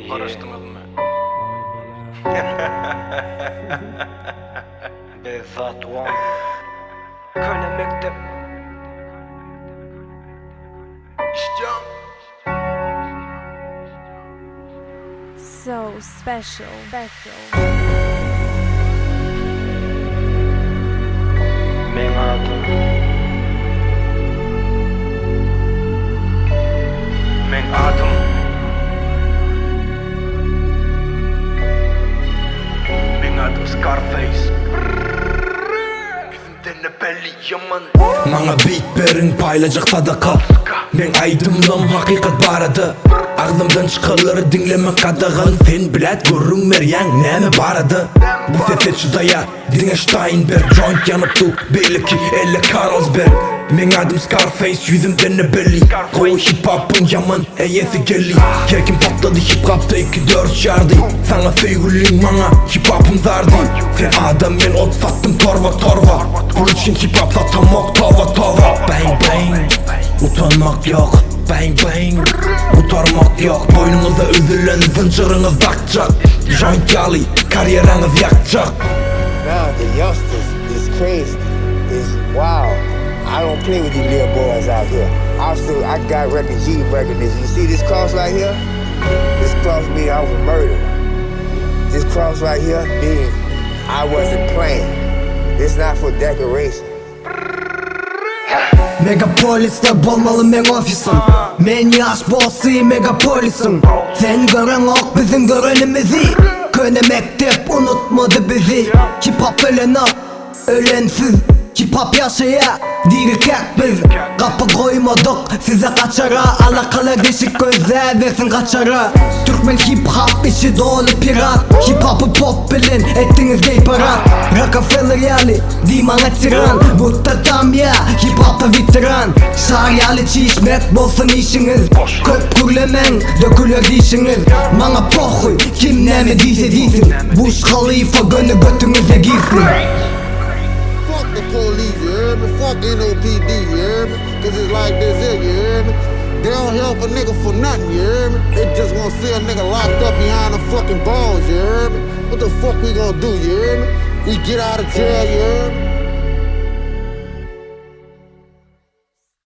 Garaşdyňyzmy? Bezzat One. Köne mekdep. Işjan. So special. Special. Meň adym. Meň adym. Meň adym Scarface. Ýüzümden-de belli ýaman. Maňa beat beriň paýlajak sadaka Meň aýdymlam hakykat barada Agzymdan çykanlary diňlemek gadagan Sen blät gürrüň berýäň näme barada Bu sese çydaýa diňe Ştaýnberg Joint ýanyp dur beýleki elle Karlsberg Meň adym Scarface ýüzümden-de belli Gowy hip-hopyň ýaman eýesi geldi Her kim patlady hip-hopda iki dört ýardy Saňa söýgüliň maňa hip-hopym zardy Sen adam men ot satdym torba torba Pul üçin hip-hop satamok toba toba Bang bang utanmak ýok Bang bang gutarmak ýok Boýnuňyza üzülen zynjyryňyz dakjak Joint ýaly karýeraňyz ýakjak Now the youngsters is crazy, is wild. I don't play with these little boys out here. I still, I got refugee recognition. You see this cross right here? This cross mean I was murdered. This cross right here mean I wasn't playing. This not for decoration. Megapolisde bolmaly meň ofisim Men ýaş bossy megapolisiň Sen göreňok biziň görenimizi Köne mekdep unutmady bizi Hip hop ölenok ölensiz Hip hop ýaşaýa dirikäk biz Gapy goýmadyk size gaçara Alakalar deşik gözläbersin gaçara Türkmen hip hop içi doly pirat Hip hopy pop bilen etdiňiz geý parat Rockefeller ýaly diý maňa tiran Budda tam ýa hip hopda weteran Şar ýaly çişmek bolsun işiňiz Köp gürlemäň döküler dişiňiz Maňa pohuý kim näme diýse diýsin Buş Khalifa göni götüňize girsin. Fuck the police, you hear me? Fuck NOPD, you hear me? Cause it's like this here, you hear me? They don't help a nigga for nothing, you hear me? They just wanna see a nigga locked up behind the fucking bars, you hear me? What the fuck we gonna do, you hear me? We get out of jail, you hear me?